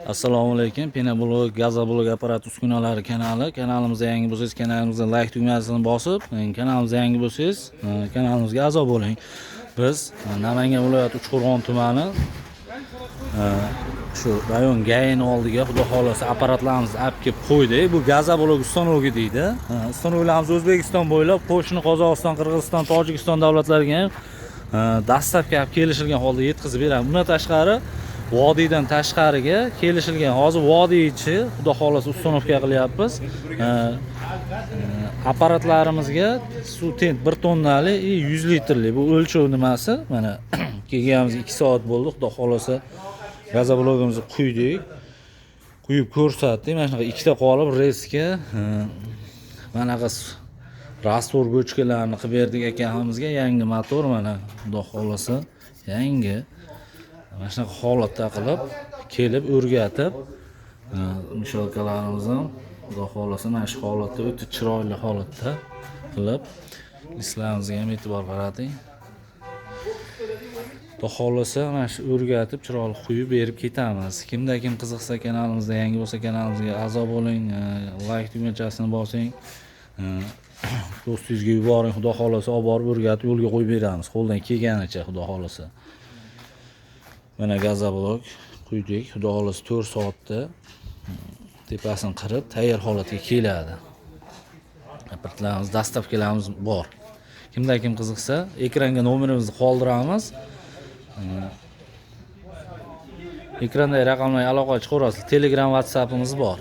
Assalomu alaykum. Penoblok, gazoblok apparat uskunalari kanali. Kanalimizga yangi bo'lsangiz, kanalimizga like tugmasini bosib, kanalimizga yangi bo'lsangiz, kanalimizga a'zo bo'ling. Biz Namangan viloyati Uchqo'rg'on tumani, shu rayon ГАИ ni oldiga, xudo xohlasa, apparatlarimizni olib kelib qo'ydik. Bu gazoblok установка deydi. Установка larimiz O'zbekiston bo'ylab, qo'shni Qozog'iston, Qirg'iziston, Tojikiston davlatlariga ham доставка olib kelishilgan holda yetkazib beramiz. Bundan tashqari, vodiydan tashqariga kelishilgan. Hozir vodiy ichi, xudo xohlasa, установка qilyapmiz. Apparatlarimizga suv tent 1 tonnali и 100 litrli, bu o'lchov nimasi. Mana, kelganimizga 2 soat bo'ldi, xudo xohlasa, gazoblogimizni quydik. Quyib ko'rsatdik. Mana shunaqa ikkita qolib резка, manaqa раствор bochkalarni qilib berdik akamizga. Yangi motor, mana, xudo xohlasa, yangi, mana shunaqa holatda qilib kelib o'rgatib, мешалка larimiz ham, xudo xohlasa, mana shu holatda, o'ta chiroyli holatda qilib. Listlarimizga ham e'tibor qarating. Xudo xohlasa, mana shu o'rgatib, chiroyli quyib berib ketamiz. Kimda kim qiziqsa, kanalimizda yangi bo'lsa, kanalimizga a'zo bo'ling, layk tugmachasini bosing, do'stingizga yuboring. Xudo xohlasa, olib borib o'rgatib, yo'lga qo'yib beramiz qo'ldan kelganicha, xudo xohlasa. Mana, gazoblok quydik, xudo xohlasa, 4 soatda tepasini qirib, tayyor holatga keladi. Apparatlarimiz, доставка larimiz bor. Kimda kim qiziqsa, ekranga nomerimizni qoldiramiz. Ekrandagi raqamlarga aloqa chiqaverasiz. Telegram, WhatsAppimiz bor.